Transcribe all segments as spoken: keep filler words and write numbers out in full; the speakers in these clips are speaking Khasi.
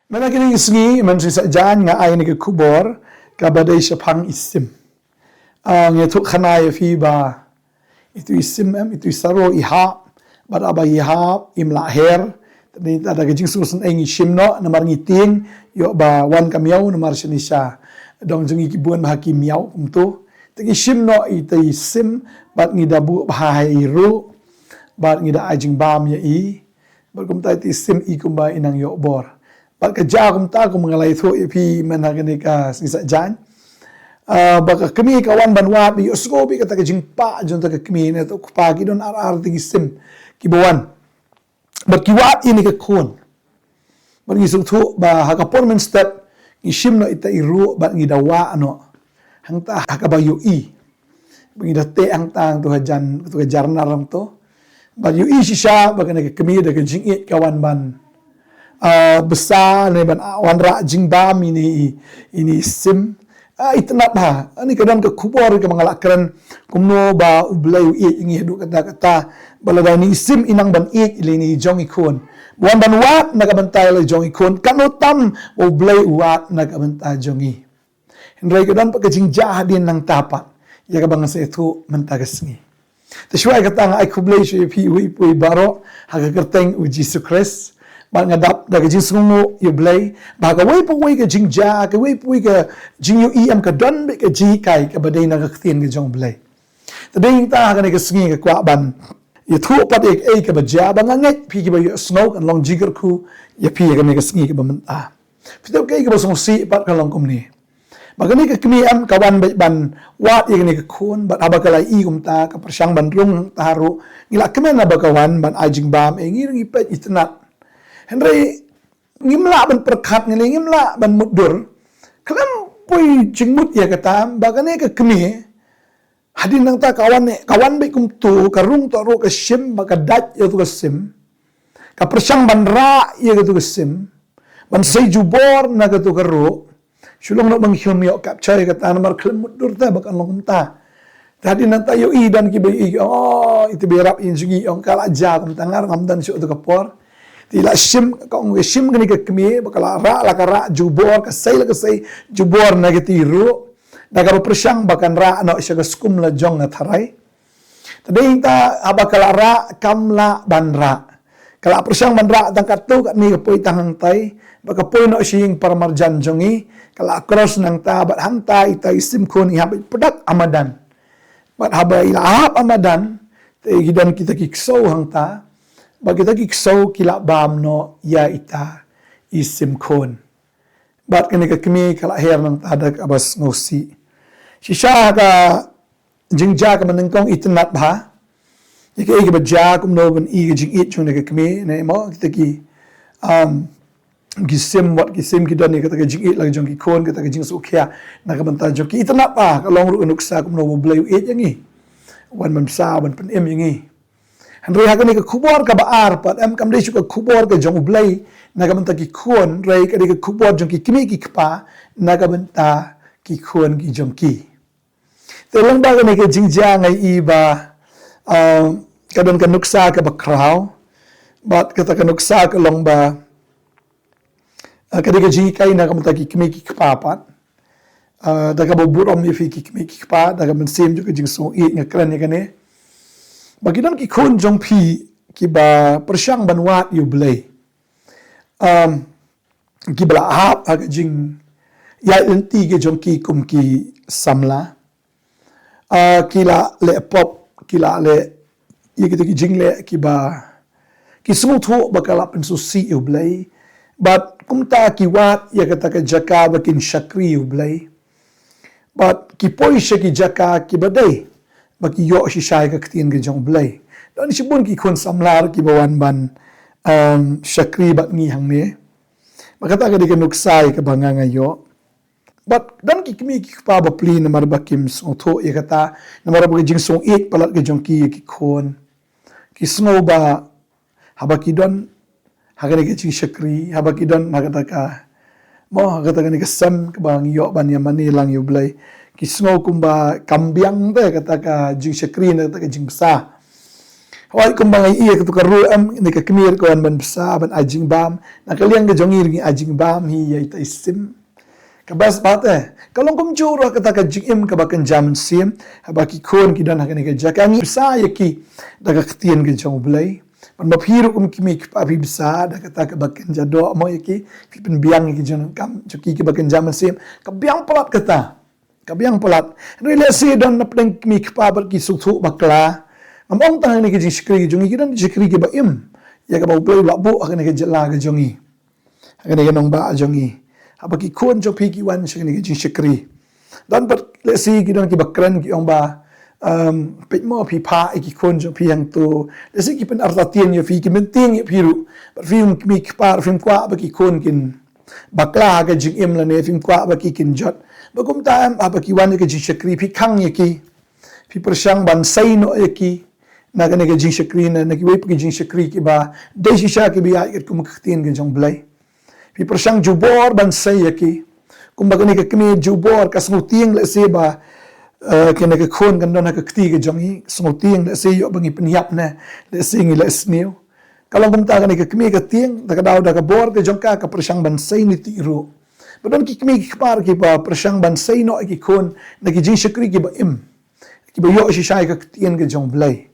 Mynta kine ki sngi, mynta sa jan nga ai ne ka khubor kaba dei shaphang i sim. Ah, nga ïathuh khana ïa phi ba itu i sim em, itu i saro i hap, bad haba i hap, im lah her. Te da ka jingsngewsih ngi shim noh, namar ngi tieng ïoh ba wan ka miaw, namar shane sha dong jong ngi ki bun bha ki miaw kumto. Te ngi shim noh ita i sim, bad ngi da buh bha ha i ruh, bad ngi da ai jingbam ïa i. Bad kumta ita i sim i kumba i nang ïoh bor. Bad ka jia kumta kum nga la ïathuh ïa phi mynta ha kane ka sngi sa jan. Ah, ba ka kmie ka wan ban wad, ïohsngew bha kata ka jingpah jong kata ka kmie, ne to u kpa, ki don ar ar te ki sim kiba wan. Bad ki wad ïa kane ka khun. Bad ngi sngewthuh ba ha ka por mynstep ngi shim noh ita i ruh bad ngi da wad noh hangta ha kaba ïohi. Ba ngi da teh hangta, hangto hajan, hangto ka jar nar hangto. Bad ïohi shisha ba kane ka kmie da ka jingïeit ka wan ban, ah, bsa ne ban, ah, wanrah jingbam ïa ine i, ine i sim. Ah, itynnad bha. Ani ka don ka khubor kaba nga la kren kumno ba U Blei u ïeit ïa ngi haduh katta katta. Ba lada ine i sim i nang ban ïeit ïa ine i jong i khun, ba wan ban wad na ka bynta ïa la jong i khun, katno tam ba U Blei u wad na ka bynta jong ngi. Hynrei ka don pat ka jingjia hadien nangta pat ïa kaba ngan sa ïathuh mynta ka sngi. Te shuwa ïa kata nga ai khublei sha phi uwei pa uwei baroh ha ka kyrteng U Jisu Khrist. Bad nga dap da ka jingsngewnguh ïa U Blei ba ha kawei pa kawei ka jingjia, kawei pa kawei ka jingïohi, em, ka don beit ka jinghikai kaba dei na ka ktien ka jong U Blei. Te dei nangta ha kane ka sngi nga kwah ban ïathuh pat ïa kaei kaba jia, ba nga ngeit phi kiba ïohsngew kan long jingkyrkhu ïa phi ha kane ka sngi kaba mynta. Phi tip kaei kaba sngewsih pat kan long kumne. Ba kane ka kmie em ka wan beit ban wad ïa kane ka khun, bad haba ka la ïohi kumta ka pyrshang ban rung hangta ruh. Ngi la kmen haba ka wan ban ai jingbam, eh, ngi ruh ngi peit, itynnad. Hynrei ngim lah ban pyrkhat, ngi leh ngim lah ban mutdur. Khlem poi jingmut ïa kata ba kane ka kmie hadien nangta ka wan, ka wan beit kumto, ka rung tang ruh ka shim, ba ka dait ïa kato ka sim. Ka pyrshang ban rah ïa kato ka sim, ban sei jubor na kato ka ruh. Shu long noh ba ngi khlem ïoh capture ïa kata namar khlem mutdur te ba kan long kumta. Te hadien nangta ïohi, don kiba ïohi, oh, ita ba ïarap ïa ngi, ong, ka la jia kumta, nga ruh ngam don shuh kato ka por. Te i la shim, ka ong, shim kane ka kmie, ba ka la rah, la ka rah jubor, ka sei, la ka sei jubor na kata i ruh. Da kaba pyrshang ba kan rah noh sha ka skum la jong nga tharai. Te dei nangta haba ka la rah, kam lah ban rah. Ka la pyrshang ban rah tang katto katne, ka poi tang hangtai, ba ka poi noh sha ïing paramarjan jong ngi, ka la cross nangta, bad hangta ita i sim khun i hap beit pdeng ha madan. Bad haba i la hap ha madan, te ki don kita ki ksew hangta, bad kita ki ksew ki la bam noh ïa ita i sim khun. Bad kane ka kmie ka la her nangta da kaba sngewsih. Shisha ka jingjia kaba nyngkong, itynnad bha ïa kaei kaba jia, kumno ban i ka jingïeit jong kane ka kmie, ne mo, kita ki, um, ki sim, wat ki sim ki don ïa kata ka jingïeit la jong ki khun, kata ka jingsngewkhia na ka bynta jong ki. Itynnad bha, ka long ruh ka nuksa kumno ba U Blei u ïeit ïa ngi, wan ban bsa, ban pynim ïa ngi. Hynrei ha kane ka khubor kaba ar pat, em, kam dei shuh ka khubor ka jong U Blei na ka bynta ki khun, hynrei ka dei ka khubor jong ki kmie ki kpa na ka bynta ki khun ki jong ki. Te lyngba kane ka jingjia nga ïohi ba, ah, ka don ka nuksa kaba khraw, bad kata ka nuksa ka long ba, ah, ka dei ka jinghikai na ka bynta ki kmie ki kpa pat. Ah, da kaba burom ïa phi ki kmie ki kpa, da ka mynsiem jong ka jingsngewsih nga kren ïa kane. Ba ki don ki khun jong phi kiba pyrshang ban wad ïa U Blei. Um, kiba la hap ha ka jingïaid lynti ka jong ki kum ki samla. Ah, ki la leh pop, ki la leh ïa kita ki jingleh kiba ki sngewthuh ba ka la pynsngewsih ïa U Blei. Bad kumta ki wad ïa kata ka jaka ba kin shakri ïa U Blei. Bad ki poi sha ki jaka kiba dei ba ki ïoh shisha ïa ka ktien ka jong U Blei. Don shibun ki khun samla kiba wan ban, um, shakri bad ngi hangne. Ba kata ka dei ka nuksa ïa kaba nga nga ïoh. Bad don ki kmie ki kpa bapli namar ba kim sngewthuh ïa kata, namar ba ka jingsngewsih palat ka jong ki ïa ki khun. Ki sngew ba haba ki don ha kane ka jingshakri, haba ki don ha kata ka, mo, ha kata kane ka sem kaba ngi ïoh ban ïa mane lang ïa U Blei, ki sngew kumba kam biang te kata ka jingshakri ne kata ka jingbsa. Hawai kumba ngi ïa katu ka ruh em, ne ka kmie ka wan ban bsa, ban ai jingbam. Na ka liang ka jong ngi ruh ngi ai jingbam hi ïa ita i sim. Ka best part eh. Ka long kumjuh ruh kata ka jingim kaba kynja mynsiem. Haba ki khun ki don ha kane ka jaka ngi bsa ïa ki da ka ktien ka jong U Blei. Ban ba phi ruh kum ki kmie ki kpa phi bsa da kata kaba kynja doh mo ïa ki. Phi pynbiang ïa ki jingdonkam jong ki kaba kynja mynsiem. Ka biang palat kata. Ka biang palat. Hynrei lehse don na pdeng ki kmie ki kpa bad ki sngewthuh bakla. Ngam ong tang ha kane ka jingshakri ka jong ngi, ki don ki shakri kiba im. Ïa kaba U Blei u la buh ha kane ka jylla ka jong ngi. Ha kane ka nongbah jong ngi. Haba ki khun jong phi ki wan sha kane ka jingshakri. Don pat lehse ki don kiba kren ki ong ba, um, peit mo phi phah ïa ki khun jong phi hangto. Lehse ki pynartatien ïa phi, ki pyntieng ïa phi ruh. Bad phim, ki kmie ki kpa phim kwah ba ki khun kin bakla ha ka jingim lane phim kwah ba ki kin jot. Ba kumta em, haba ki wan ïa ka jingshakri phi khang ïa ki. Phi pyrshang ban sei noh ïa ki. Na kane ka jingshakri na, na kiwei pat ki jingshakri kiba dei shisha kiba ïaid katkum ka ktien ka jong U Blei. Phi pyrshang jubor ban sei ïa ki. Kumba kane ka kmie jubor ka sngewtieng lehse ba, eh, kane ka khun kan don ha ka kti ka jong ngi. Sngewtieng lehse ïoh ba ngi pynïap ne. Lehse ngi leh sniew. Ka long kumta kane ka kmie ka tieng, da ka daw da ka bor ka jong ka ka pyrshang ban sei niti ruh. Ba don ki kmie ki kpa kiba pyrshang ban sei noh ïa ki khun na ki jingshakri kiba im. Kiba ïoh shisha ïa ka ktien ka jong U Blei.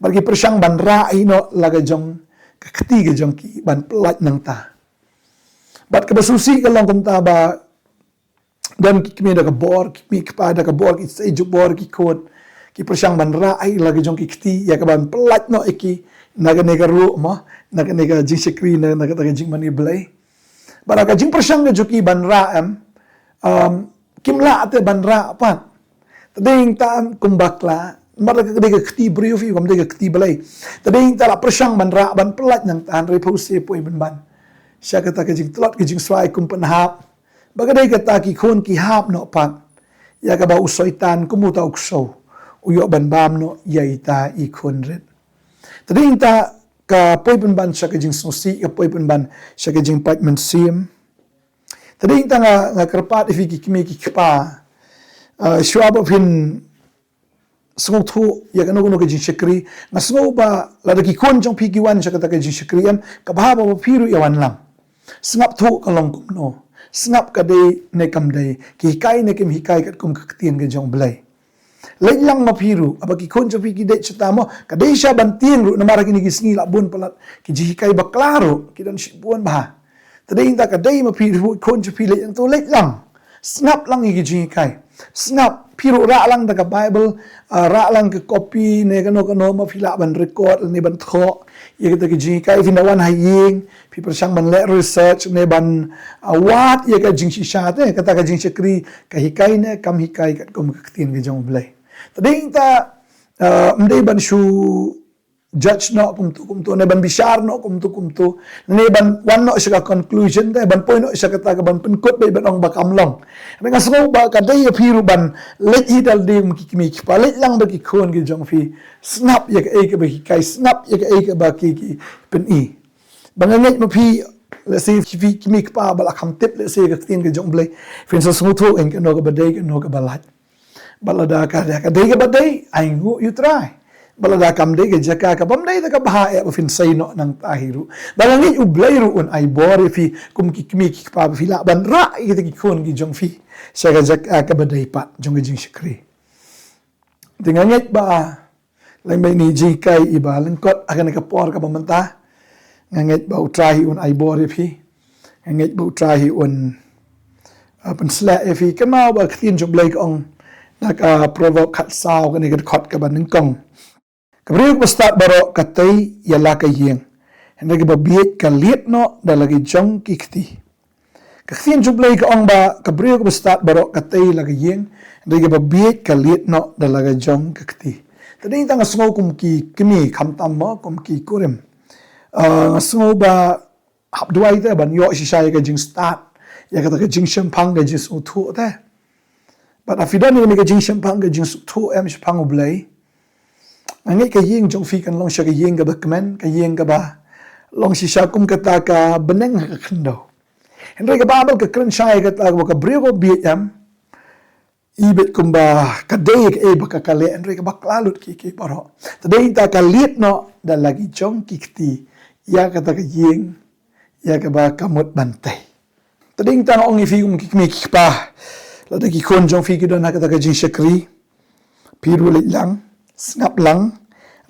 Bad ki pyrshang ban rah ïa noh la ka jong ka kti ka jong ki ban pyllait nangta. Bad kaba sngewsih ka long kumta ba don ki kmie da ka bor, ki kmie ki kpa da ka bor, ki sei jubor ki khun. Ki pyrshang ban rah ïa la ka jong ki kti, ïa ka ban pyllait noh ïa ki, na kane ka ruh mo, na kane ka jingshakri, na, na kata ka jingmane Blei. Bad ka jingpyrshang ka jong ki ban rah em, um, kim lah te ban rah pat. Te dei ta em kum bakla, namar ka dei ka kti briew phi, kam dei ka kti Blei. Te dei ta la pyrshang ban rah, ban pyllait nangta hynrei phi u se poi pynban sha kata ka jingtlot ka jingswai kum pynhap. Ba ka dei kata ki khun ki hap noh pat ïa kaba u Soitan kum uta u ksew u ïoh ban bam noh ïa ita i khun rit. Te dei ta ka poi pynban sha ka jingsngewsih, ka poi pynban sha ka jingpait mynsiem. Te dei ta nga, nga kyrpad ïa phi ki kmie ki kpa, ah, shuwa ba phin sngewthuh ïa kano kano ka jingshakri. Nga sngew ba lada ki khun jong phi ki wan sha kata ka jingshakri em, kaba hap ba phi ruh ïa wan lang. Sngap thuh ka long kumno. Sngap ka dei ne kam dei. Ki hikai ne kim hikai katkum ka ktien ka jong U Blei. Leit lang ma phi ruh, haba ki khun jong phi ki dei shata mo, ka dei sha ban tieng ruh, namar kine ki sngi la bun palat ki jinghikai bakla ruh, ki don shibun bha. Te dei ta ka dei ma phi ruh, khun jong phi leit lang to, leit lang. Sngap lang ïa ki jinghikai. Sngap, phi ruh rah lang da ka Bible, ah, rah lang ka kopi ne kano kano ma phi lah ban record ne ban thoh ïa kita ki jinghikai. Phin da wan ha ïing, phi pyrshang ban leh research ne ban, ah, wad ïa ka jingshisha te, kata ka jingshakri ka hikai ne kam hikai katkum ka ktien ka jong U Blei. Te dei ta, ah, ym dei ban shu judge noh kumto kumto, ne ban bishar noh kumto kumto, ne ban wan noh sha ka conclusion te, ban poi noh sha kata ka ban pynkut beit ban ong ba kam long. Nga sngew ba ka dei ïa phi ruh ban leit hi da lade kum ki kmie ki kpa, leit lang bad ki khun ki jong phi. Sngap ïa kaei kaba hikai, sngap ïa kaei kaba ki, ki pyni. Ba nga ngeit ma phi, lehse phi kmie ki kpa ba la kham tip lehse ka ktien ka jong U Blei, phin sa sngewthuh ïa kano kaba dei kano kaba lait. Ba lada ka, ka dei kaba dei, ainguh ïa U Trai. Ba lada kam dei, ka jaka ka bym dei te kaba bha eh ba phin sei noh nangta hi ruh. Ba nga ngeit U Blei ruh un ai bor ïa phi kum ki kmie ki kpa ba phi lah ban rah ïa kita ki khun ki jong phi sha ka jaka kaba dei pat jong ka jingshakri. Te nga ngeit ba lane ba ine i jinghikai iba lyngkot ha kane ka por kaba mynta. Nga ngeit ba U Trai hi un ai bor ïa phi. Nga ngeit ba U Trai hi un, ah, pynshlur ïa phi. Kynmaw ba ka ktien jong U Blei ka ong na ka Proverb khatsaw kane ka dkhot kaba nyngkong. Ka briew kaba stad baroh ka tei ïa la ka ïing, hynrei kaba bieit ka lied noh da la ki jong ki kti. Ka ktien jong U Blei ka ong ba ka briew kaba stad baroh ka tei la ka ïing, hynrei kaba bieit ka lied noh da la ka jong ka kti. Te dei ta nga sngew kum ki kmie khamtam mo kum ki kurim. Ah, nga sngew ba hap duwai te ban ïoh shisha ïa ka jingstad, ïa kata ka jingshemphang ka jingsngewthuh te. Bad ha phi don ïa kane ka jingshemphang ka jingsngewthuh em shaphang U Blei, nga ngeit ka ïing jong phi kan long shisha ka ïing kaba kmen, ka ïing kaba long shisha kum kata ka bneng ha ka khyndew. Hynrei ka Baibl ka kren shai kata kaba ka briew kaba bieit em, i bit kumba ka dei ka ei ba ka ka leh, hynrei ka bakla lut ki ki baroh. Te dei ta ka liat noh da la ki jong ki kti ïa kata ka ïing ïa kaba ka mut ban tei. Te dei ta nga ong ïa phi kum ki kmie ki kpa, lada ki khun jong phi ki don ha kata ka jingshakri, phi ruh leit lang, sngap lang,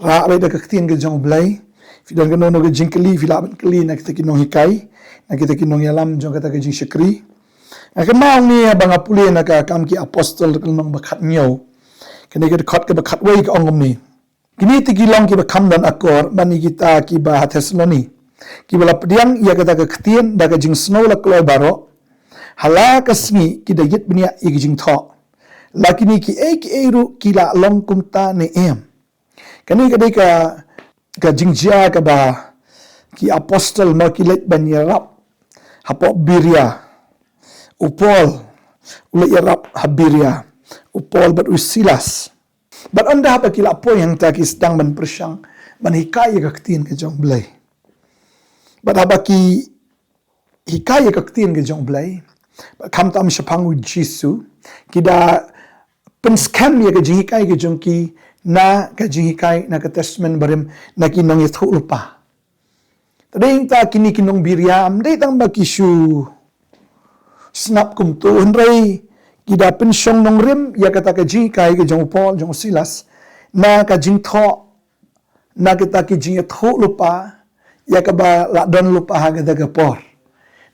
rah beit da ka ktien ka jong U Blei. Phi don kano kano ka jingkylli, phi lah ban kylli na kita ki nonghikai, na kita ki nongïalam jong kata ka jingshakri. Nga kynmaw ïa ba nga pule na ka Kam ki Apostol ka lynnong ba khathynñiew, kane ka dkhot kaba khatwei ka ong kumne: Kine te ki long kiba kham don akor ban ïa kita kiba ha Thessaloni, kiba la pdiang ïa kata ka ktien da ka jingsngew la kloi baroh. Ha la ka sngi ki da ïit bniah ïa ki jingthoh. La kine kiei kiei ruh ki la long kumta ne em? Kane ka dei ka, ka jingjia kaba ki apostol ma ki leit ban ïarap hapoh Beria. U Paul u leit ïarap ha Beria. U Paul bad u Silas. Bad ynda haba ki la poi hangta ki sdang ban pyrshang ban hikai ïa ka ktien ka jong U Blei. Bad haba ki hikai ïa ka ktien ka jong U Blei, bad khamtam shaphang U Jisu, ki da pynskhem ïa ka jinghikai ka jong ki na ka jinghikai na ka Testament Barim na ki nongïathuhlypa. Te dei ta kine ki nong Beria ym dei tang ba ki shu sngap kumto, hynrei ki da pynshong nongrim ïa kata ka jinghikai ka jong u Paul jong u Silas na ka jingthoh na kita ki jingïathuhlypa ïa kaba la don lypa ha kata ka por.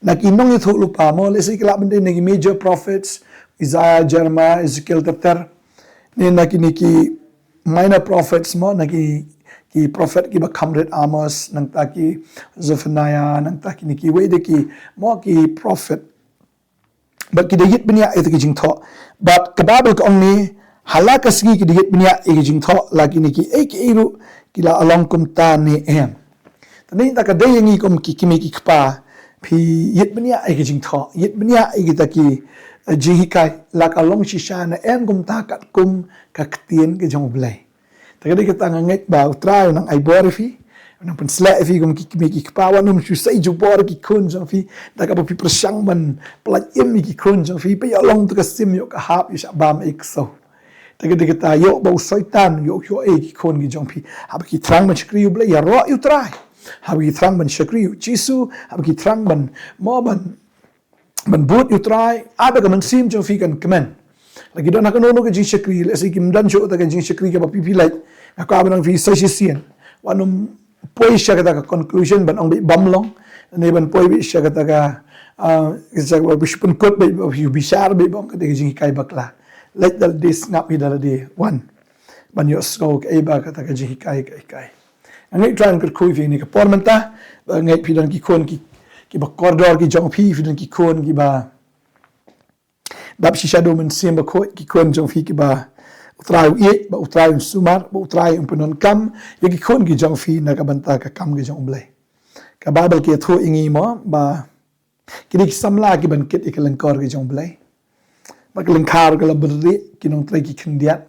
Na ki nongïathuhlypa mo, lehse ki lah ban dei na ki major prophets, Isaiah, Jeremiah, Ezekiel, ter ter, ne na kine ki minor prophets mo, na ki, ki prophet kiba kham rit, Amos, nangta ki Zephaniah, nangta kine kiwei de ki mo ki prophet. Bad ki da ïit bniah ïa kita ki jingthoh. Bad ka Baibl ka ong ne, ha la ka sngi ki da ïit bniah ïa ki jingthoh, la kine kiei kiei ruh ki la long kumta ne em? Te dei ta ka dei ïa ngi kum ki kmie ki kpa, phi ïit bniah ïa ki jingthoh, ïit bniah ïa kita ki, eh, jinghikai, la ka long shisha ne em kumta katkum ka ktien ka jong U Blei. Te ka dei kata nga ngeit ba U Trai u nang ai bor ïa phi, u nang pynsleh ïa phi kum ki kmie ki kpa, wat nym shu sei jubor ïa ki khun jong phi da kaba phi pyrshang ban pyllait im ïa ki khun jong phi, phi ïoh long tu ka sim, ïoh ka hap, ïoh shah bam ïa ki ksew. Te ka dei kata, ïoh ba u Soitan ïoh ïoh ïa ki khun ki jong phi. Haba ki thrang ban shakri U Blei, ïaroh ïa U Trai. Haba ki thrang ban shakri U Jisu, haba ki thrang ban mo ban ban bud ïa U Trai, ai ba ka mynsiem jong phi kan kmen. La ki don ha kano kano ka jingshakri, lehse kim don shuh ta ka jingshakri kaba phi phi leit, nga kwah ban ong ïa phi sa shisien, wat nym poi sha kata ka conclusion ban ong beit bym long, ne ban poi beit sha kata ka, ah, sha kaba phi shu pynkut beit, ba phi bishar beit ba ong kata ka jinghikai bakla. Leit da lade, sngap hi da lade, wan ban ïohsngew kaei ba kata ka jinghikai ka hikai. Nga ngeit U Trai un kyrkhu ïa phi ha kane ka por mynta, ba nga ngeit phi don ki khun ki, kiba kordor ki jong phi, phi don ki khun kiba dap shisha da U Mynsiem Bakhuid, ki khun jong phi kiba U Trai u ïeit, ba U Trai un sumar, ba U Trai un pyndonkam ïa ki khun ki jong phi na ka bynta ka kam ka jong U Blei. Ka Baibl ka ïathuh ïa ngi mo ba ki dei ki samla kiban kit ïa ka lyngkor ka jong U Blei. Ba ka lyngkha ruh ka la byrlih, ki nongtrei ki khyndiat.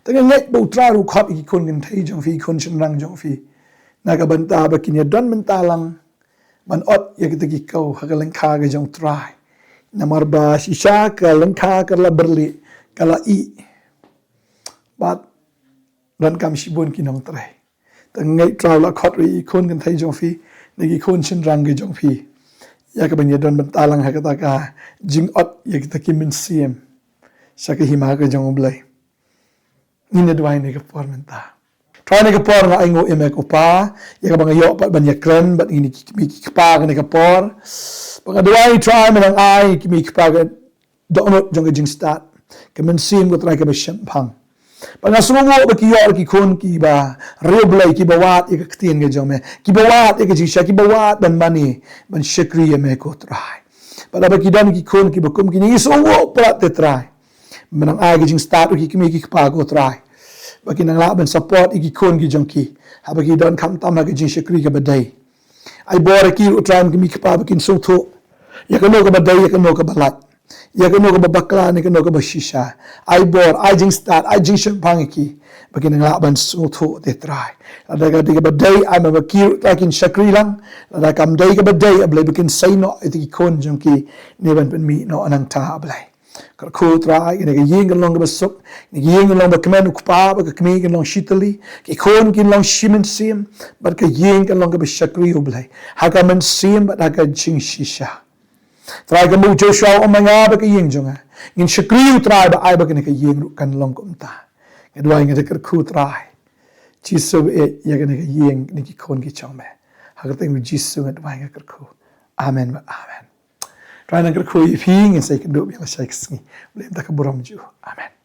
Te nga ngeit ba U Trai ruh u khot ïa ki khun kynthei jong phi, ki khun shynrang jong phi, na ka bynta ba kin ïadon bynta lang ban ot ïa kita ki ksew ha ka lyngkha ka jong U Trai. Namar ba shisha ka lyngkha ka la byrlih, ka la ih. Bad donkam shibun ki nongtrei. Te nga ngeit U Trai u la khot ruh ïa ki khun kynthei jong phi, ne ki khun shynrang ki jong phi, ïa kaban ïadon bynta lang ha kata ka jingot ïa kita ki mynsiem sha ka hima ka jong U Blei. Ngin ïa duwai ha kane ka por mynta. Trai, ha kane ka por nga ainguh ïa me ko Pa, ïa kaba nga ïoh pat ban ïakren bad kine ki kmie ki kpa ha kane ka por. Ba nga duwai Trai, me nang ai ïa ki kmie ki kpa ka dohnud jong ka jingstad, ka mynsiem ko Trai kaba shemphang. Ba nga sngewnguh ba ki ïoh ruh ki khun kiba riewblei, blei kiba wad ïa ka ktien ka jong me, kiba wad ïa ka jingshisha, kiba wad ban mane, ban shakri ïa me ko Trai. Bad haba ki don ki khun kiba kum kine, ngi sngewnguh palat te Trai. Me nang ai ka jingstad ruh ki kmie ki kpa ko Trai, ba ki nang lah ban support ïa ki khun ki jong ki haba ki don khamtam ha ka jingshakri kaba dei. Ai bor ïa ki ruh Trai, ki kmie ki kpa, ba kin sngewthuh ïa kano kaba dei, ïa kano kaba lait, ïa kano kaba bakla ne kano kaba shisha. Ai bor, ai jingstad, ai jingshemphang ïa ki, ba kin nang lah ban sngewthuh te Trai. Lada ka dei kaba dei, ai ma ba ki ruh Trai kin shakri lang. Lada kam dei kaba dei, A Blei, ba kin sei noh ïa ki khun jong ki ne ban pynmih noh nangta, A Blei. Kyrkhu Trai, kane ka ïing kan long kaba suk, kane ka ïing kan long ba kmen u kpa bad ka kmie kan long shitylli, ki khun kin long shi mynsiem, bad ka ïing kan long kaba shakri U Blei ha ka mynsiem bad ha ka jingshisha. Trai, kumba u Joshua u ong ma nga bad ka ïing jong nga, ngin shakri U Trai ba ai ba kane ka ïing ruh kan long kumta. Nga duwai, nga da kyrkhu Trai, Jisu, eh, ïa kane ka ïing, kine ki khun ki jong me. Ha ka kyrteng U Jisu nga duwai, nga kyrkhu. Amen bad amen. Trai nang kyrkhu ïa phi, ngin sa ïakynduh biang lashai ka sngi. U Blei un ai ka burom jong u. Amen.